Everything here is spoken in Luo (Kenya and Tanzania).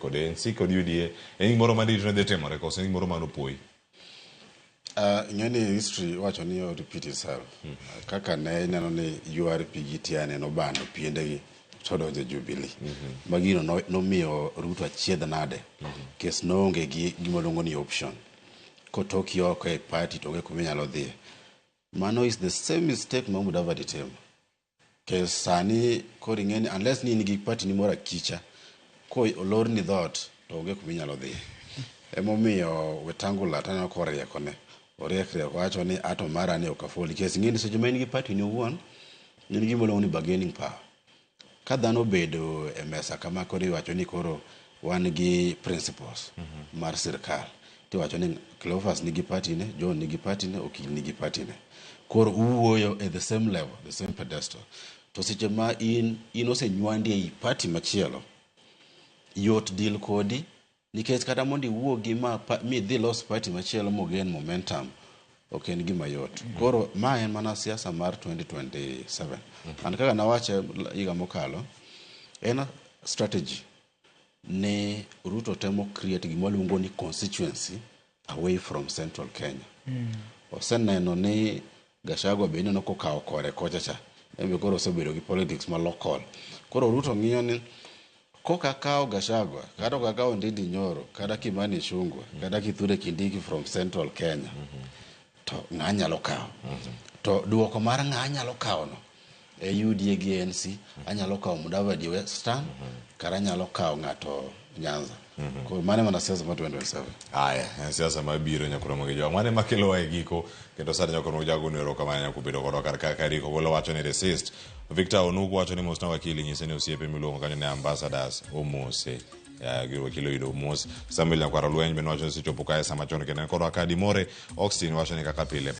Kod ANC kod UDA en gimoro ma dirito ne dhi timore koso en gimoro mane opoyi? Ing'e ni history wacho ni o repeat itself. Kaka ne ineno ni URP gi TNA nobano piendegi to donjo Jubilee. Ma gino nomiyo Ruto achiedh nade. Kes noonge gi gima luongo ni option. Kotoki oko e party to onge kuma inyalo dhiye. Mano is the same mistake ma Mudavadi timo. Kes sani koro ing'e ni unless ni in gi party ni moro akicha, ko olorni dhoot to onge kuma inyalo dhiye. Emomiyo Wetangula to aneno koriekone. Oriek riek owacho ni ato mara ni ok afoli. Nikech ing'e ni seche ma in gi party ni owuon, in gi gima iluongo ni bargaining power. Ka dhano obedo e mesa kama koro iwacho ni koro wan gi principles mar sirkal. Tiwacho ni Cleophas nigi party ne, John nigi party ne, Okil nigi party ne. Koro uwuoyo e the same level, the same pedestal. To seche ma in osenywandi ei party machielo, yot deal kodi nikech kata mondo iwuogi ma midhi los party machielo mogen momentum ok en gima yot. Koro ma en mana siasa mar 2027. And kaka nawache higa mokalo, en strategy ni Ruto temo create gima waluongo ni constituency away from central Kenya. Oseneno ni Gachagua be ineno kokawo kore kocha cha. En be koro osebedo gi politics ma local. Koro Ruto ng'iyo ni koka kawo Gachagua, kata ok akawo Ndindi Nyoro, kata Kimani Ichung'wa, kata Kithure Kindiki from central Kenya, to ng'a nyalo kawo? To duoko mar ng'a nyalo kawo no, e UDA gi ANC, anyalo kawo Mudavadi Western, kata anyalo kawo ng'ato Nyanza. Koro mano e mana siasa mar 2027. Aya, en siasa mabiro nyakoro mogi jwang'. Mano ema kelowa e giko kendo sani nyakoro mogi jwang' gono erokamano nyako bedo kodwa kar ka Kariko Golo wacho ni resist. Victor Onugu wacho ni mosna wakili nyise ni osiepe miluongo kanyo ni ambassadors omose. Ya, gi wakili oyudo mos. Samuel Nyakwaro Lweny bende wacho ni osechopo kae sama chon kendo en kodwa ka Dimore Oxin wacho ni kaka pile.